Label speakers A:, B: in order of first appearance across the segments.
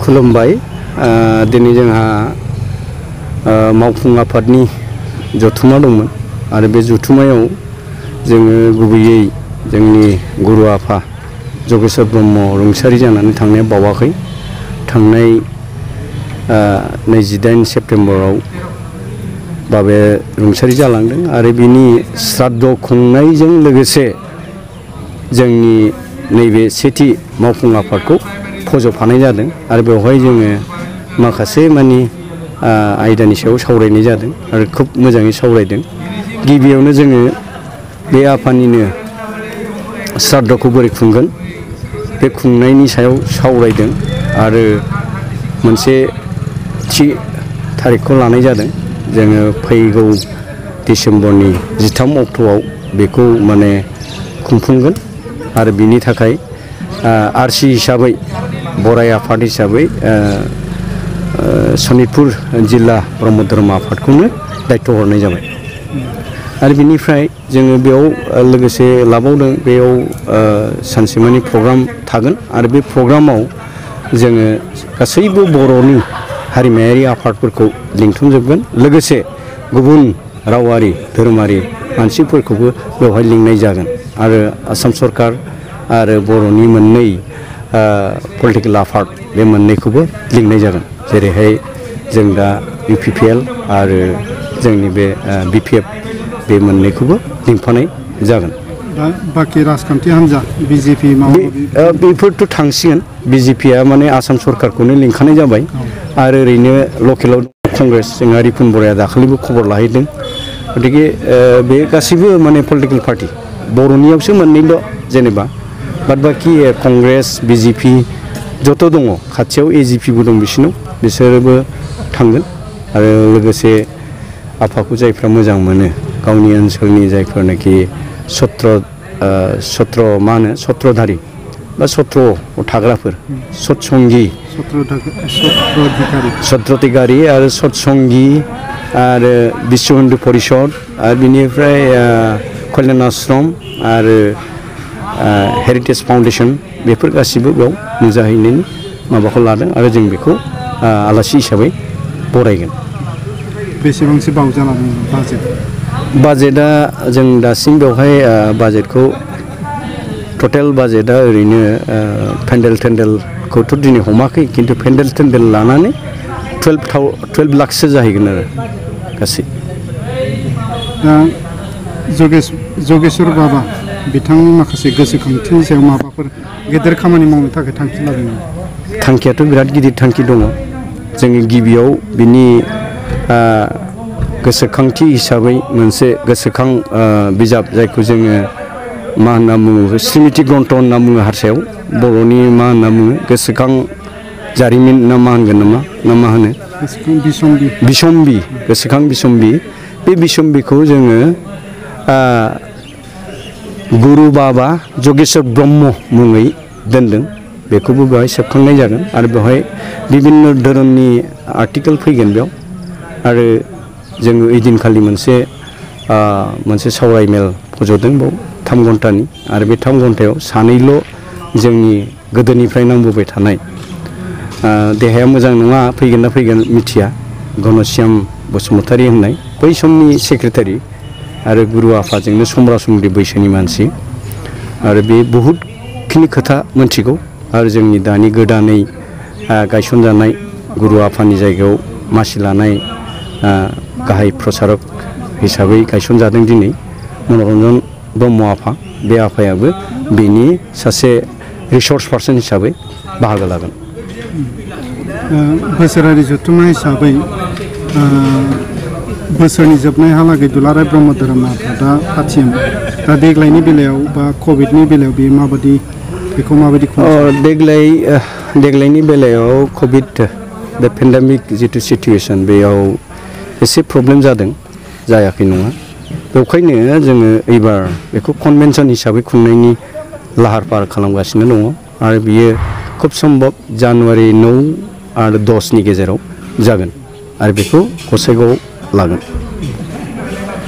A: खुलुमबाय दिनै जोंहा मावफुं आफादनि जथुमा दंमोन आरो बे जथुमायाव जोङो गुबैयै जोंनि गुरु आफा जगेश्वर ब्रह्म रुंसारि जानानै थांनाया बावाखै थांनाय 28 सेप्तेम्बराव बाबाया रुंसारि जालांदों आरो बिनि श्राद्ध खुंनायजों लोगोसे जोंनि नैबे सेथि मावफुं आफादखौ फज'फानाय जादों आरो बेवहाय जोङो माखासे मानि आयदानि सायाव सावरायनाय जादों आरो खोब मोजाङै सावरायदों गिबियावनो जोङो बे आफानिनो श्राद्धखौ बोरै खुंगोन बे खुंनायनि सायाव सावरायदों आरो मोनसे थि थारिखखौ लानाय जादों जोङो फैगौ डिसेम्बरनि 13 अक्ट'आव बेखौ माने खुंफुंगोन आरो बिनि थाखाय आरसि हिसाबै बराय आफाद हिसाबै सनितपुर जिल्ला ब्रह्म धर्म आफादखौनो दायित्व हरनाय जाबाय आरो बिनिफ्राय जोङो बेयाव लोगोसे लाबावदों बेयाव सानसेमानि प्रग्राम थागोन आरो बे प्रग्रामाव जोङो गासैबो बर'नि हारिमायारि आफादफोरखौ लिंथुमजोबगोन लोगोसे गुबुन रावारि धोरोमारि मानसिफोरखौबो बेवहाय लिंनाय जागोन आरो आसाम सरकार आरो बर'नि मोननै पलिटिकेल आफाद बे मोननैखौबो लिंनाय जागोन जेरैहाय जों दा UPPL आरो जोंनि बे BPF बे मोननैखौबो लिंफानाय जागोन
B: बाखि राजखान्थि हान्जा BJP
A: बेफोरथ' थांसिगोन BJPआ माने आसाम सरकारखौनो लिंखानाय जाबाय आरो ओरैनो लकेलाव कंग्रेस जोंहा रिपुन बराया दाखालिबो खबर लाहैदों गतिके बे गासैबो माने पलिटिकेल पार्टि बर'नियावसो मोननैल' जेनेबा बाद बाखि कंग्रेस BJP जत' दङ खाथियाव AGPबो दं बिसोरबो थांगोन आरो लोगोसे आफाखौ जायफ्रा मोजां मोनो गावनि ओनसोलनि जायफोरनाखि सत्र मा होनो सत्रधारि बा सत्रआव थाग्राफोर सत्संगी सत्रधिकारी आरो सत्संगी आरो विश्व हिन्दु परिषद आरो बिनिफ्राय कल्याण आश्रम आरो हेरिटेज फाउन्डेसन बेफोर गासिबो बेयाव नुजाहैनायनि माबाखौ लादों आरो जों बेखौ आलासि हिसाबै बरायगोन
B: बेसेबांसो बावजानानै
A: बाजेटआ जों दासिम बेवहाय बाजेटखौ टटेल बाजेटआ ओरैनो पेन्डेल टेन्डेलखौथ' दिनै हमाखै खिन्थु पेन्डेल टेन्डेल लानानै 12 लाखसो जाहैगोन आरो गासै
B: दा जगेश्वर बाबा बिथांनि माखासे गोसोखांथिनि सायाव माबाफोर गेदेर खामानि मावनो थाखाय थांखि लादों
A: थांखियाथ' बिराद गिदिर थांखि दङ जोङो गिबियाव बिनि गोसोखांथि हिसाबै मोनसे गोसोखां बिजाब जायखौ जोङो मा होनना बुङो स्मृति ग्रन्थ होनना बुङो हारसायाव बर'नि मा होनना बुङो गोसोखां जारिमिन ना मा होनगोन ना मा होनो बिसम्बि गोसोखां बिसम्बि बे बिसम्बिखौ जोङो गुरु बाबा जगेश्वर ब्रह्म मुङै दोनदों बेखौबो बेवहाय सेबखांनाय जागोन आरो बेवहाय बिभिन्न धोरोमनि आर्टिकेल फैगोन बेयाव आरो जोङो ओइदिनखालि मोनसे सावरायमेल फज'दों बाव 3 घन्टानि आरो बे 3 घन्टायाव सानैल' जोंनि गोदोनिफ्राय नांबोबाय थानाय देहाया मोजां नङा फैगोन ना फैगोन मिथिया घनश्याम बसुमतारी होननाय बै समनि सेक्रेटारि आरो गुरु आफाजोंनो समब्रा समब्रि बैसोनि मानसि आरो बे बहुदखिनि खोथा मोनथिगौ आरो जोंनि दानि गोदानै गायसनजानाय गुरु आफानि जायगायाव मासि लानाय गाहाय प्रसारक हिसाबै गायसनजादों दिनै मनरन्जन ब्रह्म आफा बे आफायाबो बेनि सासे रिसर्स पार्सन हिसाबै बाहागो लागोन
B: बोसोरारि जथुम्मा हिसाबै बोसोरनि जोबनायहालागै दुलाराय ब्रह्म धोरोम आफादा फाथियो दा देग्लायनि बेलायाव बा कभिडनि बेलायाव बे बेखौ माबायदि
A: देग्लायनि बेलायाव कभिड दा पेन्डेमिक जिथु सिटुएसन बेयाव एसे प्रब्लेम जादों जायाखै नङा बेवखायनो जोङो एबार बेखौ कनभेनसन हिसाबै खुंनायनि लाहार फाहार खालामगासिनो दङ आरो बियो खुब सम्भब जानुवारि 9 आरो 10 नि गेजेराव जागोन आरो बेखौ गसाइगावआव लागोन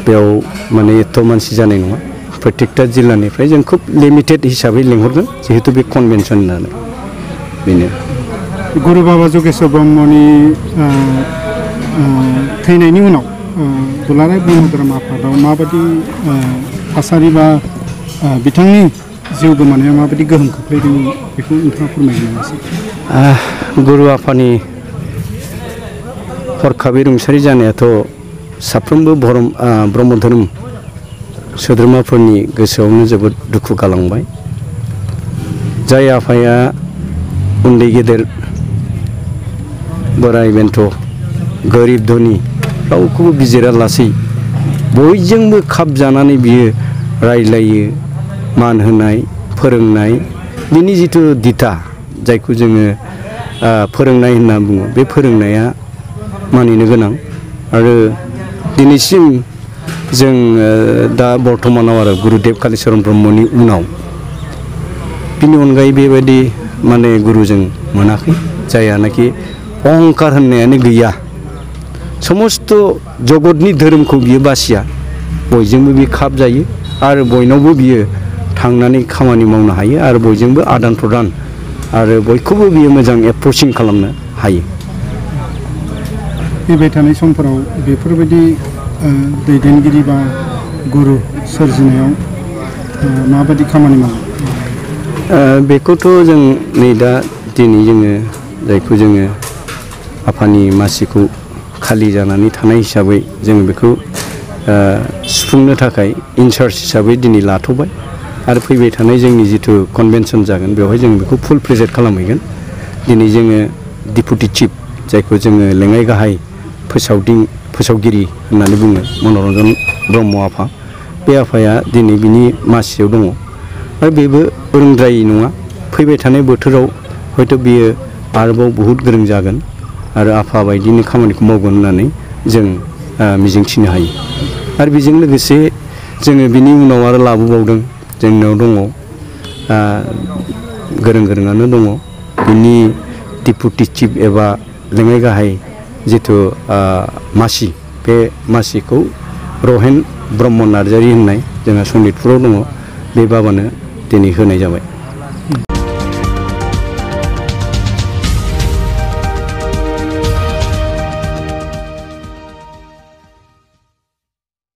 A: बेयाव माने एथ' मानसि जानाय नङा प्रत्येकटा जिल्लानिफ्राय जों खुब लिमिटेड हिसाबै लिंहरगोन जिहेतु बे कनभेनसन होननानै बेनो
B: गुरु बाबा जगेश्वर ब्रह्मनि थैनायनि उनाव दुलाराय ब्रह्म धोरोम आफादाव माबायदि थासारि बा बिथांनि जिउ गोमानाया माबायदि गोहोम खोख्लैदों बेखौ नोंथाङा फोरमायनो नामा?
A: गुरु आफानि हरखाबै रुंसारि जानायाथ' साफ्रोमबो ब्रह्म धोरोम सोद्रोमाफोरनि गोसोआवनो जोबोद दुखु गालांबाय। जाय आफाया उन्दै गेदेर बोराय बेन्थ' गोरिब धनि रावखौबो बिजिरालासै बयजोंबो खाब जानानै बियो रायलायो, मान होनाय, फोरोंनाय, बिनि जिथु दिथा जायखौ जोङो फोरोंनाय होनना बुङो, बे फोरोंनाया मानिनो गोनां। आरो दिनैसिम जों दा बर्थमानाव आरो गुरुदेव कालिचरन ब्रह्मनि उनाव बिनि अनगायै बेबायदि माने गुरु जों मोनाखै जायानाखि अहंकार होननायानो गैया। समस्त जगतनि धोरोमखौ बियो बासिया, बयजोंबो बियो खाब जायो आरो बयनावबो बियो थांनानै खामानि मावनो हायो आरो बयजोंबो आदान प्रदान आरो बयखौबो बियो मोजां एप्रचिं खालामनो हायो।
B: फैबाय थानाय समफोराव बेफोरबायदि दैदेनगिरि बा गुरु सोरजिनायाव माबायदि खामानि मावो?
A: बेखौथ' जों नै दा दिनै जोङो जायखौ जोङो आफानि मासिखौ खालि जानानै थानाय हिसाबै जोङो बेखौ सुफुंनो थाखाय इनचार्ज हिसाबै दिनै लाथ'बाय आरो फैबाय थानाय जोंनि जिथु कनभेनसन जागोन बेवहाय जों बेखौ फुल प्रेजेन्ट खालामहैगोन। दिनै जोङो डिपुटि चिफ जायखौ जोङो लेङाइ गाहाय फोसावगिरि होननानै बुङो मनरन्जन ब्रह्म आफा, बे आफाया दिनै बिनि मासियाव दङ आरो बेबो रोंद्रायै नङा। फैबाय थानाय बोथोराव हयथ' बियो आरोबाव बहुद गोरों जागोन आरो आफा बायदिनो खामानिखौ मावगोन होननानै जों मिजिंथिनो हायो। आरो बेजों लोगोसे जोङो बिनि उनाव आरो लाबोबावदों, जोंनाव दङ गोरोङानो दङ बिनि डिपुटि चिफ एबा लेङाइ गाहाय जिथु मासि, बे मासिखौ रहेन ब्रह्म नार्जारि होननाय जोंहा सनितपुराव दङ, बे बाबानो दिनै होनाय जाबाय।